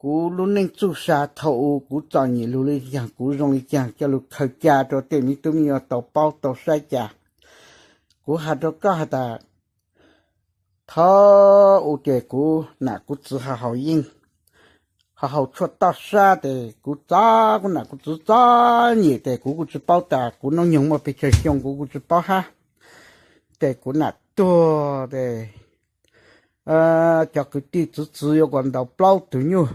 kuv lub neej txuj sa thaum u kuv txom nyem lug li caag, kuv zoo li caag, coj lug khaws ca rua tej miv tub miv nyuas tau paub tau saib ca. Kuv has rua koj has tas, thaum u ces kuv nam kuv txiv ho haus yeeb, ho haus tshuaj toj sab tes kuv txom, kuv nam kuv txiv txom nyem tes kuv kuj tsi paub tas kuv noob nyoog muaj pes tsawg xyoo, kuv kuj tsi paub hab. Ces kuv nam tuag tes cov kwv tij txwv txwv yuav kuas ntaus plaub tug nyuj.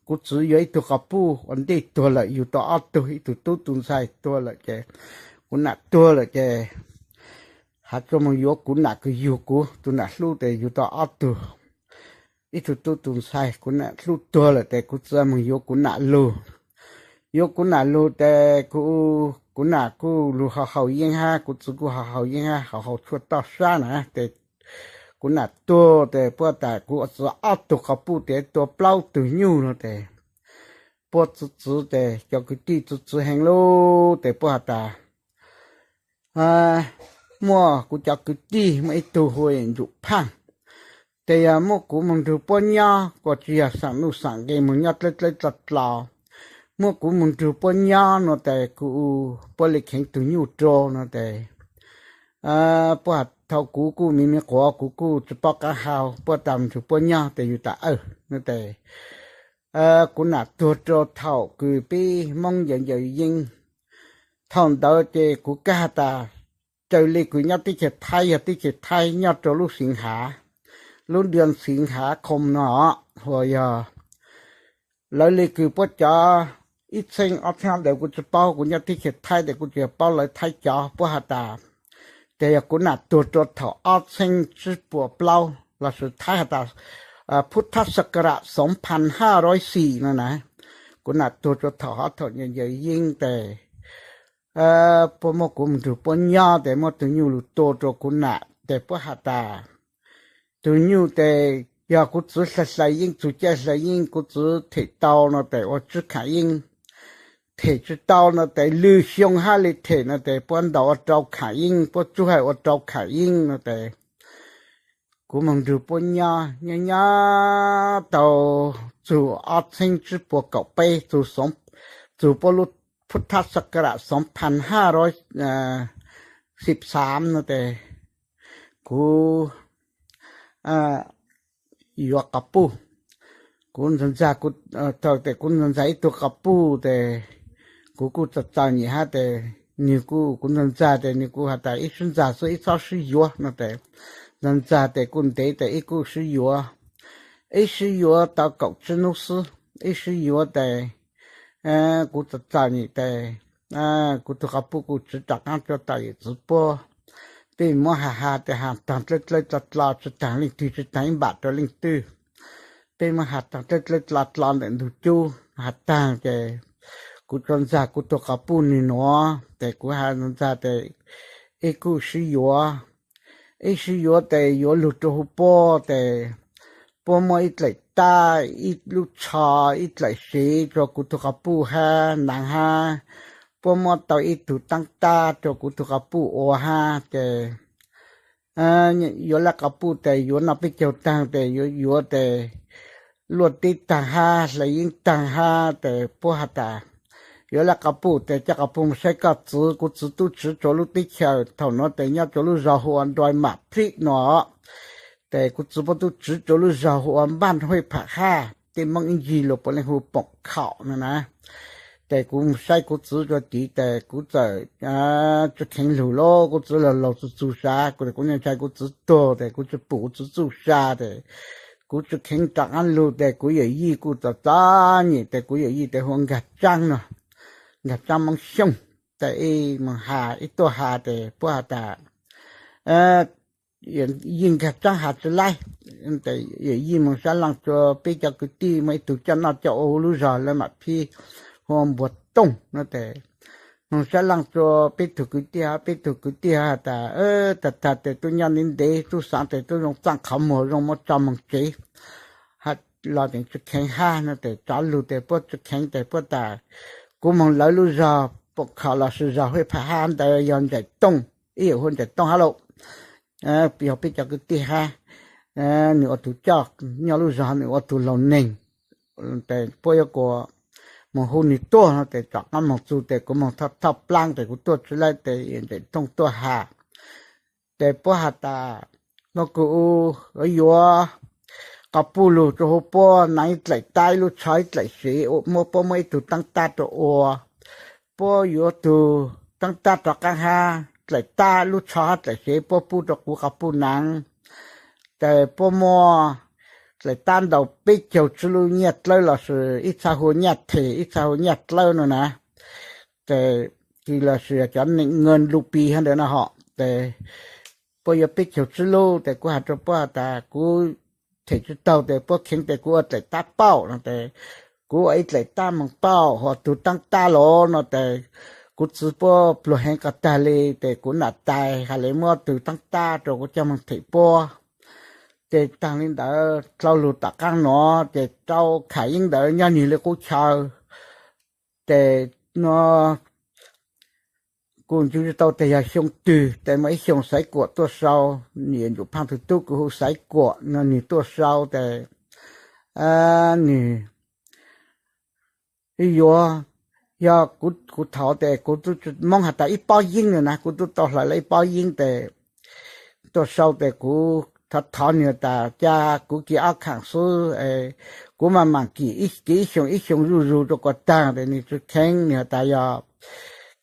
Kuv txiv yuav ib tug quas puj ua ntej tuag lawm, yug tau ob tug, ib tug tub tug ntxhais tuag lawm ces kuv nam tuag lawm ces has tsuas moog yuav kuv nam kws yug kuv tug nam hlub tes yug tau ob tug, ib tug tub tug ntxhais. Kuv nam hlub tuag lawm tes kuv txiv moog yuav kuv nam lug. Yuav kuv nam lug tes kuv nam kuj lug ho haus yeeb hab, kuv txiv kuj ho haus yeeb hab, ho haus tshuaj toj sab na tes kuv nam tuag tes puab tas kuv txiv ob tug quas puj tes tua plaub tug nyuj no tes puab txwv txwv tes cov kwv tij txwv txwv heev lug tes puab has tas muaj kuv cov kwv tij muaj ib tug hu Ntsum Phaaj, tes yog muab kuv moog nrug puab nyob, kuas tsi yog xaam nuj xaam nqe moog nyob dlawb dlawb dlo dlo, muab kuv moog nrug puab nyob no tes kuv puab le kheev tug nyuj rua no tes puab has thaum kuv kuj miv miv quav, kuv kuj tsi paub qaab hau, puab tas moog nrug puab nyob tes yug tas awj no tes kuv nam tuag rua thaum kws peb Moob ncaws ncaws yeeb. Thaum ntawd ces kuv kag has tas raws le kws nyob teb chaws Thaib, yog teb chaws Thaib nyob rua lub xeev hav, lub dua xeev hav khoom no, hu yog lawv le kws puab cov ib txheeb ob txheeb ntawd kuv tsi paub, kuv nyob teb chaws Thaib tes kuv tsuas yog paub lawv Thaib cov. Puab has tas tes yog kuv nam tuag rua thaum ob txheeb tsib puas plaub lossis Thaib has tas พุทธศักราช สองพันห้าร้อยสี่ no na, kuv nam tuag rua thaum hov thaum ncaws ncaws yeeb tes puab muab kuv moog nrug puab nyob tes muab tug nyuj lug tua rua kuv nam tes puab has tas tug nyuj tes yog kuv txiv hlawv hlawv yeeb, txug caij hlawv yeeb kuv txiv them tau no tes ua tsib khaam yeeb, them tsi tau no tes lwm xyoo hab le them no tes puab ntaus ua rau khaam yeeb, puab tsuj hais ua rau khaam yeeb no tes kuv moog nrug puab nyob nyob nyob tau txug ob txheeb tsib puas kaum peb, txug puab lub พุทธศักราช สองพันห้าร้อยสิบสาม no tes kuv yuav quas puj. Kuv ntxag ntxag, thaum tes kuv ntxag ntxag ib tug quas puj tes kuv kuj txom txom nyem hab tes nwg kuj, kuv ntxag ntxag tes nwg kuj has tas ib sib ntxag xwb ib txhob sib yuav no tes ntxag ntxag tes kuj ntev tes ib kuj sib yuav, ib sib yuav tau kaum tsib nub xwb, ib sib yuav tes kuv txom txom nyem tes kuv tug quas puj kuj tsiv rov qaab rua tom yawm txiv puab. Peb muab has has tes has taag dlawb dlawb dlo dlo, tsi taag leej twg tsi taag ib npam rua leej twg. Peb muab has taag dlawb dlawb dlo dlo ntawm ntug cub has taag ces kuv tsuas ntxag kuv tug quas puj nwg nuav tes kuv has ntxag tes ib kuj sib yuav, ib sib yuav tes yuav lug rua huv puab tes puab muab ib dlaim tab ib lub tsho ib dlaim sev rua kuv tug quas puj hab naav hab, puab muab tau ib tug taab tab rua kuv tug quas puj ua hab ces yuav laj quas puj tes yuav noj peb caug taag tes yuav yuav tes luaj teb taag hab hlawv yeeb taag hab tes puab has tas yuav laj quas puj tes coj quas puj moog saib koj txiv. Kuv txiv tub tsiv rua lub teb chaws thaum nuav tes nyob rua lub zog hu ua Nroi Mam Plib no tes kuv txiv puab tub tsiv rua lub zog hu ua Npaj Huaj Pham Haj, tej Moob ib ncig luas puav leej hu Poom Khaum no na. Tes kuv moog saib kuv txiv rua tid tes kuv txawm tsi kheev lug lauj, kuv txiv laug laug txug txug sab, kuv ntshai kuv txiv tuag tes kuv tsi pum kuv txiv txuj sa tes kuv tsi kheev rov qaab lug tes kuv yawm yij kuj txom txom nyem tes kuv yawm yij tes hu ua Nkag Tsaab no, Nkag Tsaab Moob Xyooj. Tes ib moog has ib tuaj has tes puab has tas yij Nkag Tsaab has tsi laib, yawm yij moog sab laaj rua peb cov kwv tij muaj ib tug coj noj coj ua huv lub zog lawv mam phib hu ua Npuag Tooj no tes moog sab laaj rua peb tug kwv tij, peb tug kwv tij has tas tag tag tes tub nyob ntev ntev tub xaav tes tub zoo txaaj qhov muag zoo muab tso moog tsev. Has los tes tsi kheev hab no tes rov lug tes puab tsi kheev tes puab tas kuv moog lawv lub zog Poom Khaum lossis zog Huaj Pham Haj ntawd yog Ntsaim Tooj, ib yam hu Ntsaim Tooj hab lauj, yog peb cov kwv tij hab. Nwg ua tug coj nyob lub zog, nwg ua tug laug neeg, tes puab yuav kuas moog hu nwg tuaj no tes tom qaab moog txug tes kuv moog thauj plaab tes kuv tuaj tsi laib tes Ntsaim Tooj tuaj has. Tes puab has tas, no kuv yuav yuav quas puj lug rua huv puab, naav ib dlaim tab ib lub tsho ib dlaim sev, muab puab muab ib tug taab tab rua ua. Puab yuav tug taab tab rov qaab hab dlaim tab lub tsho hab dlaim sev puab pub rua kuv quas puj naav. Tes puab muaj dlaim tab ntau peb caug tsib lub nyaj dlawb lossis ib txha hu nyaj them ib txha hu nyaj dlawb no na. Tes tsi lossis cov neeg nkaus lub pi hab ntawd no hom tes puab yuav peb caug tsib lub tes kuv has rua puab has tas kuv them tsi taug tes puab kheev tes kuv ua dlaim tab pauj no tes kuv ua ib dlaim tab moog pauj, ho tug taab tab los no tes kuv txwv puab pluag heev quas taag le tes kuv nam tais has le muab tug taab tab rua kuv coj moog them puab. Tes taag le ntawd dlhau lug tom qaab nuav tes rau Kham Yeeb ntawd nyob nwg le qub chaw. Tes no kuv ncu tsi tau tes yog xyoo twg tes muaj ib xyoo Xaiv Kuam tuaj sau, nwg Ntsuj Phaaj tug tub kuv hu Xaiv Kuam no nwg tuaj sau tes nwg yuav, yog kuv thaud tes kuv tub Moob has tas ib pob yeeb no na, kuv tub tau hlawv lawm ib pob yeeb tes tuaj sau tes kuv thov thov nwg tas ca kuv kis ob khaam xwb, kuv maam maam kis, kis ib xyoo ib xyoo zuj zus rua kuas taag tes nwg tsi kheev, nwg has tas yog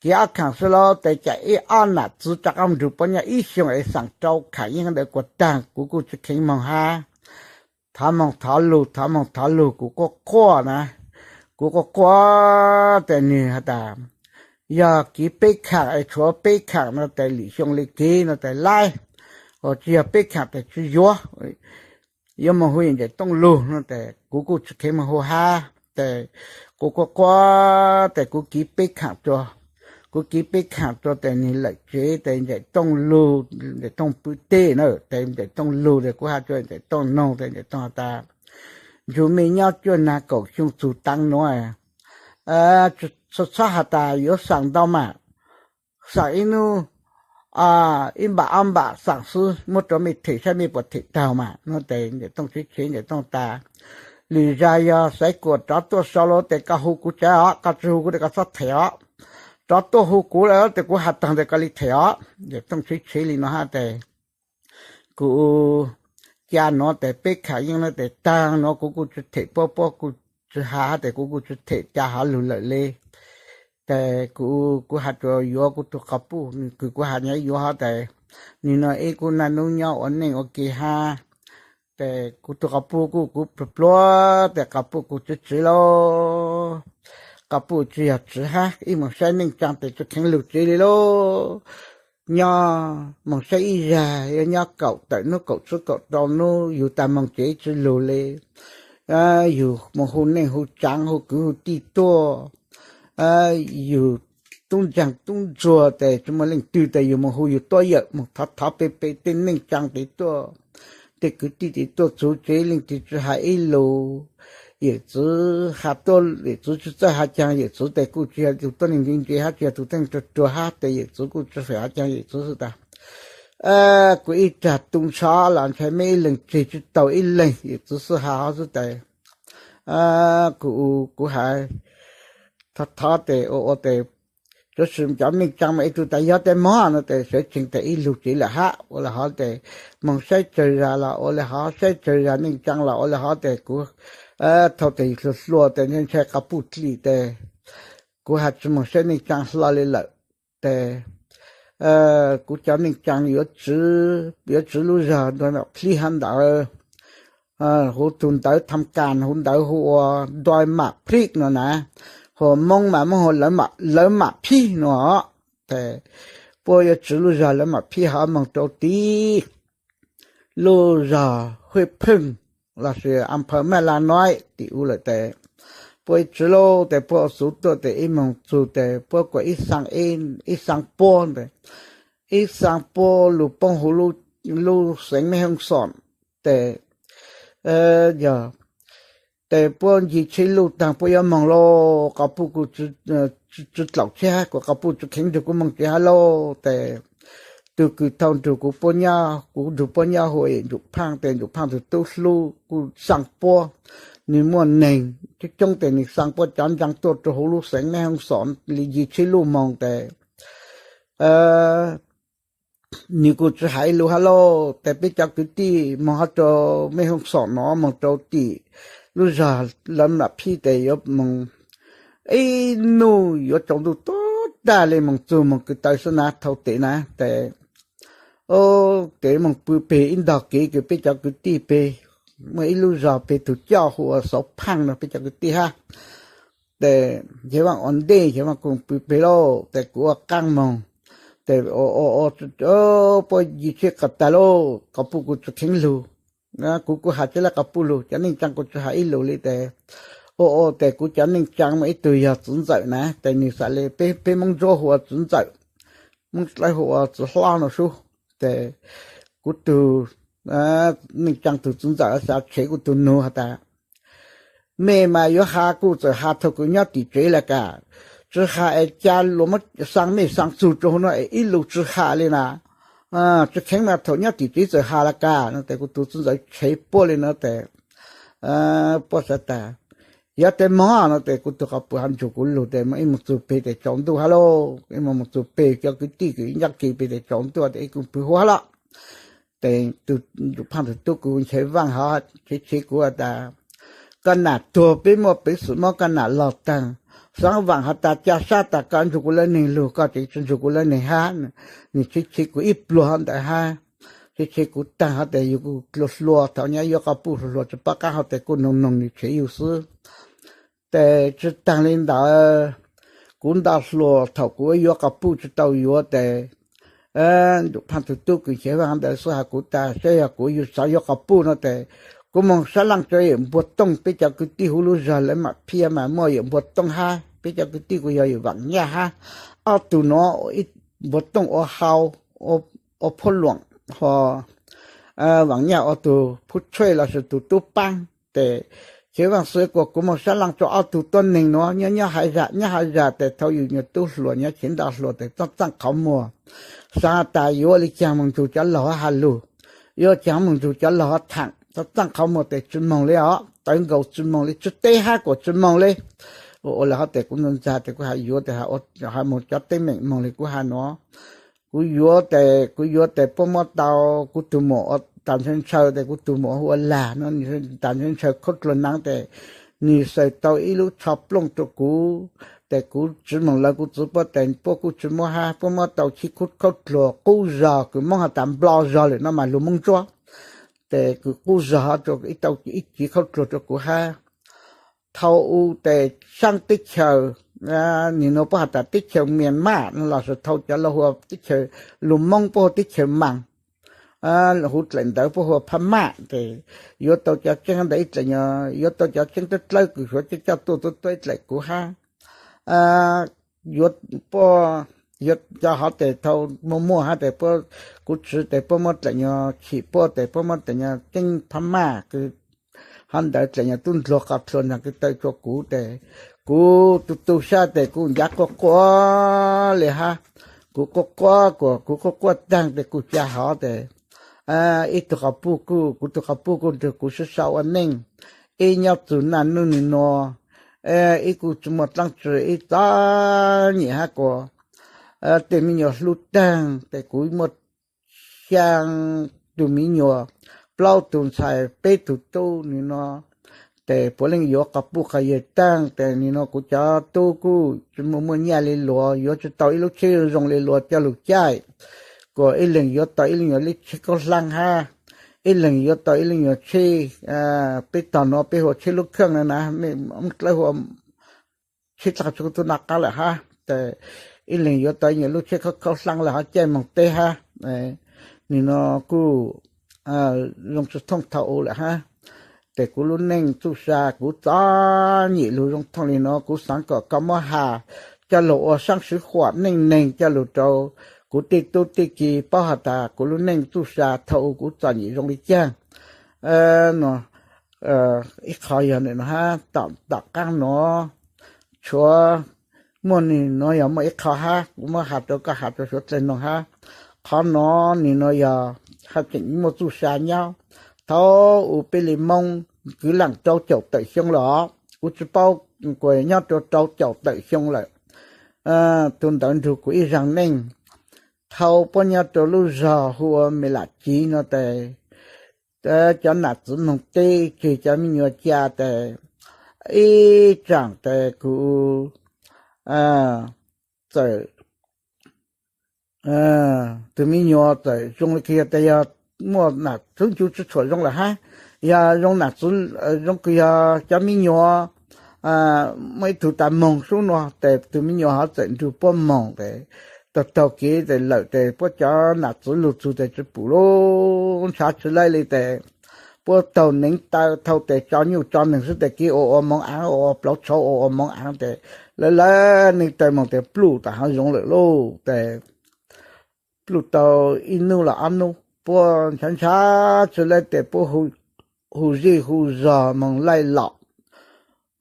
kis ob khaam xwb lauj tes ca ib ob nam txwv rov qaab nrug puab nyob ib xyoo es xaam rau Kham Yeeb ntawd kuas taag kuv kuj tsi kheev moog hab. Thov moog thov lug thov moog thov lug kuv quaj quaj na, kuv quaj quaj tes nwg has tas yog kis peb khaam es tshuav peb khaam no tes lwm xyoo le kis no tes laib, ho tsi yog peb khaam tes tsi yuav, yuav moog hu Ntsaim Tooj lug no tes kuv kuj tsi kheev moog hu hab tes kuv quaj quaj tes kuv kis peb khaam rua, kuv kis peb khaam rua tes nwg lawm tsev tes Ntsaim Tooj lug, Ntsaim Tooj pw teb na tes Ntsaim Tooj lug tes kuv has rua Ntsaim Tooj noog tes Ntsaim Tooj has tas ntsug mej nyob cuaj nag kaum xyoo txug taav nuav, txhob has tas yuav xaam ntau mas, xaam ib nub ib npam ob npam xaam xwb muab rua mej them saib mej puas them taug mas no tes Ntsaim Tooj tshev tshev Ntsaim Tooj tas lwm zag yog Xaiv Kuam rov tuaj sau lawm tes koj hu kuv tsav os, koj tsi hu kuv tes koj txhob them os, rov tuaj hu kuv lawm tes kuv has taag tes koj li them os. Ntsaim Tooj tshev tshev li no hab tes kuv ca nuav tes peb khaam yeej nuav tes taag nuav kuv kuj tsi them puab, puab kuj tsi has hab tes kuv kuj tsi them ca hov lug lawm le. Tes kuv, kuv has rua yuav kuv tug quas puj, kws kuv has nyob yuav hov tes nwg nuav ib kuv naj nub nyob ua neej ua ke hab. Tes kuv tug quas puj kuj kuv pluag pluag tes quas puj kuj tsi tsiv lauj, quas puj tsi yog tsiv hab ib moog saib neej tsaa tes tsi kheev lug tsev le lauj. Nyob moog saib ib zag yuav nyob kaum tawm nub kaum tsib kaum rau nub yug taag moog tsev tsi lug le. Yug moog hu neej hu tsaav hu kwv hu tij tuaj, yug tub ntsaag tub ntsuag tes tsi muaj leej twg tes yug moog hu yug tuab yawm moog thov thov pe pe tej neej tsaa tes tuaj, tej kwv tij tes tuaj txug tsev leej twg tsi has ib lus. Yawm txwv has tuaj, yawm txwv tsi txawj has caag, yawm txwv tes kuj tsi yog tug tuab neeg ntse ntse hab tsi yog tug tuab neeg ruag ruag hab tes yawm txwv kuj tsi has caag, yawm txwv xwb tas kuv ib rag tu ntsho los ntshai mej ib leeg tseg tsi taug ib leeg, yawm txwv xwb has hov xwb tes kuv, kuv has thov thov tes ua ua tes tsuav sim cov neej tsaa mas ib tug tas yog tes moog no tes sawv tsees tes ib lug tsev lawm hab. Ua le hov tes moog saib tsawg zag los ua le hov, saib tsawg zag neej tsaa los ua le hov tes kuv thaum tes hluas hluas tes ntshai ntshai quas puj dlim tes kuv has tsi moog saib neej tsaa hlo le lawm tes kuv cov neej tsaa yuav, yuav tsiv lub zog ntua mam plhib hab ntawd. Huv tug ntawv tham kas huv ntawv hu ua dua mam plhib no na, hu Moob mas Moob hu lawv mam phib no. Tes puab yuav tsiv lub zog lawv mam phib hov moog rau tim lub zog Huj Pheej lossis Amphaw Maj Laj Noib tim u lawm tes puab tsiv lauj tes puab ua xuv tuaj tes ib moog txug tes puab kuas ib xaa puab tes ib xaa puab lug poob huv lub xeev Mej Hoob Xoom tes yog tes puab ncig tsheb luj taag puab yuav moog lauj, quas puj kuj tsi dlaum tsheb hab kuas quas puj tsi kheev nrug kuv moog tsev hab lauj tes tug kws thaus nrug kuv puab nyob, kuv nrug puab nyob hu Ntsuj Phaaj tes Ntsuj Phaaj tug tub hlub kuj xaa puab nws muaj neeg coob coob tes nws xa puab cov ntsaa tuaj rua huv lub xeev Mej Hoob Xom li yim tsib lub moog tes nws kuj tsi has ib lus hab lauj. Tes peb cov kwv tij moog hab rua Mej Hoob Xom no moog rua tim lub zog Lam Phij tes yuav moog ib nub yuav tsaus ntuj tuab tag le moog txug moog kws taw xwb na. Thaus tes na tes, tes moog pw peg ib ntog kev kws peb cov kwv tij peg, muaj ib lub zog peg tug coj hu ua Xauv Phaaj no peb cov kwv tij hab. Tes Xeev Vaaj ua ntej Xeev Vaaj kuj pw peg lauj. Tes kuv ua qaab moog tes puab yim tsib qas tag lauj, quas puj kuj tsi kheev lug. Kuv kuj has tsi le quas puj lug, cov neej tsaa kuj tsi has ib lus li tes, ua ua tes kuv cov neej tsaa muaj ib tug yog Txwv Ntxawm na tes nws xaav le peb, peb Moob Ntsuab hu ua Txwv Ntxawm, Moob Dlawb hu ua Txwv Hlob no sub. Tes kuv tug neej tsaa tug Txwv Ntxawm xaav tshev kuv tug nug has tas, mej mas yuav has kuj txawm has thaus kws nyob tim tsev le kas, tsi has es ca luas muab xaa mej xaa txug rua huv no es ib lus tsi has li na. Tsi kheev mas thaum nyob tim tsev txawm has le kas no. Tes kuv tug Txwv Ntxawm tshev puab li no tes puab xaav tas, yog tes moog no tes kuv tug quas puj has nrug kuv lug tes moog ib moog txug peg tes tsaus ntuj hab lauj, ib moog moog txug peg cov kwv tij kws nyob kev peg tes tsaus ntuj tes ib kuj pw huv hab lauj. Tes tug Ntsum Phaaj tug tub kws Xeev Vaaj hov tshev tshev kuv has tas, koj nam tuag peb muaj peev xwm muab koj nam log taag. Xeev Vaaj has tas ca sab tas koj nrug kuv lawv neeg lug, koj tseem tsi nrug kuv lawv neeg hab. Nws tshev tshev kuv ib pluag hov ntawd hab, tshev tshev kuv taag hov tes yug kuj hluas hluas thaus nyob yuav quas puj hluas hluas tsi paub qaab hov tes kuj noog noog nws tshev yug xwb. Tes tsi taag li ntawd, kuv nto hluas thaum kuv yuav quas puj tsi tau yuav tes, Ntsum Phaaj tug tub kws Xeev Vaaj ntawd xub has kuv tas saib yog kuv yuav xaav yuav quas puj no tes, kuv moog sab laaj rua yawm Npuag Tooj, peb cov kwv tij huv lub zog lawv mam phiaj mas muaj yawm Npuag Tooj hab peb cov kwv tij kuj yog yawm Vaam Nyaj hab. Ob tug nuav, Npuag Tooj ua hau, ua Phuab Luam, ho Vaam Nyaj ua tug Phuj Tshuej lossis tug tub paab tes, Xeev Vaaj xub kuas kuv moog sab laaj rua ob tug tuab neeg nuav nyob nyob hauv zag nyob hauv zag tes thaus yus nyuas tub hluas nyob tsev nto hluas tes txhob txaaj qhov muag. Xaav tas yuav ua li caag moog nrug cov laug has lug, yuav caag moog nrug cov laug thaam, txhob txaaj qhov muag tes tsi moog li os, tawv nkaus tsi moog li, tsi teb hab kuas tsi moog li. Ua le hov tes kuv ntxag tes kuv has yuav tes has moog cov teeb meem moog li kuv has nuav. Kuv yuav tes, kuv yuav tes puab muab tau kuv tug muam ua tas ntshaw ntshaw tes kuv tug muam hu ua Lag no, tas ntshaw ntshaw khaub dluag naav tes nws xaws tau ib lub tsho plooj rua kuv tes kuv tsi moog lawv kuv txiv puab tes puab kuj tsi muab hab, puab muab tau chiv khaub dluag qub zog kws Moob has tas nplo zog lawm no mas lug Moob Ntsuab tes kws qub zog hov rua ib tau ib chiv khaub dluag rua kuv hab. Thaus u tes saab teb chaws, nim nuav puab has tas teb chaws Mias Maj no lossis thaus cov laug hu ua teb chaws lug Moob puab hu teb chaws Maas, huv dlaim ntawd puab hu ua Phab Maj tes yuav tau cov tseeb ntawd ib dlaim, yuav tau cov tseeb dlawb dlawb kws Suav coj coj tuaj tuaj tuaj ib dlaim kuv hab. Yuav, puab, yuav cov hov tes thaus muaj muaj hab tes puab, kuv txiv tes puab muab dlaim nyuas chim puab tes puab muab dlaim nyuas ceeb Phab Maj kws hov ntawd dlaim nyuas tub ntsuag qos dluag nraag kws taw rua kuv tes kuv tu tu sab tes kuj ncav quaj quaj le hab. Kuv quaj quaj kuas kuv quaj quaj taag tes kuj ca hov tes ib tug quas puj kuj, kuv tug quas puj kuj nrug kuv sib sau ua neej, ib nyob txug naj nub nwg nua, ib kuj tsi muaj dlaab tsi, ib txom nyem hab kuas tej me nyuam hlub taag tes kuv muaj xyaa tug me nyuam, plaub tug ntxhais, peb tug tub nwg nua tes puav leej yuav quas puj quas yawg taag tes nim no kuv cov tub kuj tsi muaj muaj nyaj le luas, yuav tsi tau ib lub tsheb zoo le luas coj lug caij, kuas ib leeg yuav tau ib leeg yuav lub tsheb kaub hlaab hab, ib leeg yuav tau ib leeg yuav tsheb, peb tog nuav peb hu ua tsheb lub kheej na na, mej dlawb hu ua tsheb dlaj tsheb kuv tub noj qab lawm hab tes ib leeg yuav tau ib nyuas lub tsheb kaub hlaab lawm hab caij moog teb hab. Nim no kuj zoo tsi thooj thaus u lawm hab. Tes kuv lub neej txuj sa kuv txom nyem lug zoo thooj le nuav, kuv xaav kom koj muab has coj lug ua saab sib huam neej neeg coj lug rau kuv tej tub tej ki paub has tas kuv lub neej txuj sa thaus u kuv txom nyem zoo le caag. Ib qho yog nim no hab, tom qaab nuav tshuav muaj nim no yog muaj ib qho hab kuv muab has rau koj has rau suav dlawg noog hab. Qhov no nim no yog haj tseem muaj txuj sa nyob. Thaus u peb le Moob kwv lam rau caum tawm xyoo lawm os, kuv tsis paub, kuv nyob rau rau caum tawm xyoo lawm. Tus ntawd nrug kuv ib zaag neej, thaum puab nyob rau lub zog hu ua Me Lam Civ no tes, cov nam txwv moog teb tseg cov me nyuam ca tes, ib tsaam tes kuv txawm, tus me nyuam txawm zoo le kws yog tes yog muaj nam txwv ncu tsi tshua zoo lawm hab, yog zoo nam txwv, zoo kws yog cov me nyuam muaj ib tug tas moog sub nua tes tus me nyuam ho txawm nrug puab moog tes, taug taug kev tes lawm tes puab cov nam txwv lug txug tes tsi pum lub ntshav tsi laib le tes, puab taug neev taw thau tes tso nyuj tso neeg xwb tes kev ua ua moov aav, ua ua plauv tshauv, ua ua moov aav tes, lawv lawv neev taw moog tes pluj tas ho zoo lawm lauj tes, pluj tau ib nub los ob nub puab ntshav ntshav tsi laib tes puab hu zej hu zog moog laij lom,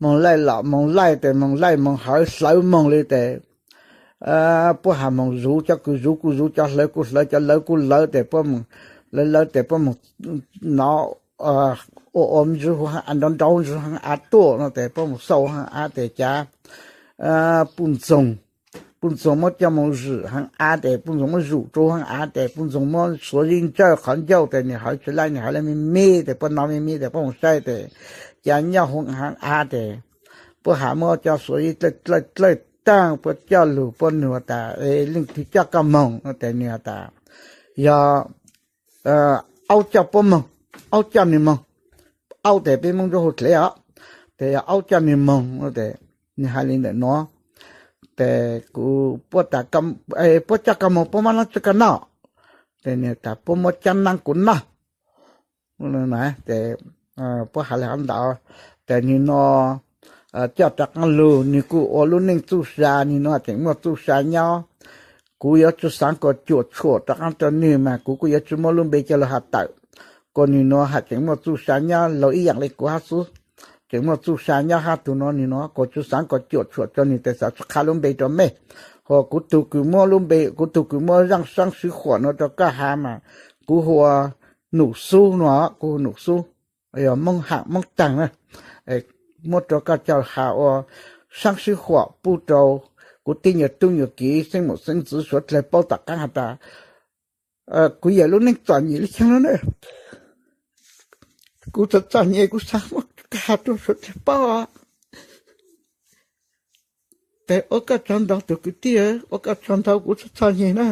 moog laij lom moog laij tes moog laij moog hawv hlawv moog le tes, puab has moog zuv cov kws zuv kuj zuv, cov hlawv kuj hlawv, cov lawv kuj lawv tes puab moog, lawv lawv tes puab moog nov ua ua ntsis hu haaj av, nrov nrov ntsis hu haaj av tuaj no tes puab moog xauj haaj av tes cav puj ntxoog, puj ntxoog muab coj moog zwm haaj av tes puj ntxoog muab zum rua haaj av tes puj ntxoog muab xuav zib ntsawj qhov ncauj tes nwg hawv tsi laij, nwg hawv le me me tes puab nov me me tes puab moog saib tes cav nyob hu haaj av tes puab has muab cov xuav zib dlawj dlawj taag puab coj lug puab nwg has tas, leej twg coj koj moog no tes nwg has tas, yog aub coj puab moog, aub coj nwg moog, aub tes peb Moob Ntsuab hu dlev os, tes yog aub coj nwg moog no tes nwg has le ntawm nuav tes kuv, puab coj koj moog puab muab dlaab tsi koj noj? Tes nwg tas puab muab cov naab kuv noj. Tes puab has le hov ntawd, tes nwg nua coj rov qaab lug nwg kuj ua lub neej txuj sa, nwg nua tseem muaj txuj sa nyob. Kuv yuav tsi xaav kom cuam tshuam rov qaab rua nwg mas kuv kuj yuav tsi muab lub npe coj lug has tawm, kom nwg nua has tseem muaj txuj sa nyob laug ib yaam le kuv hab xwb. Tseem muaj txuj sa nyob hab tug nua, nwg nua kuv tsi xaav kom cuam tshuam rua nwg tes xaav tsi qha lub npe rua mej. Hu kuv tug kws muab lub npe, kuv tug kws muab zaaj saab sib huam nua rua koj has mas kuv hu ua Num Xub nua, kuv hu Num Xub, yog Moob Ham Moob Taag na. Muab rua koj coj has ua saab sib huam pub rua kuv tej nyuas tub nyuas kiv xeeb mum xeeb ntxwv suav dlawg paub tom qaab has tas, kuv yawm lub neej txom nyem le caag no na. Kuv txom txom nyem kuv xaav muab has rua suav dlawg paub. Tes ua koj tsov ntau tug kwv tij, ua koj tsov ntau kuv txom txom nyem na.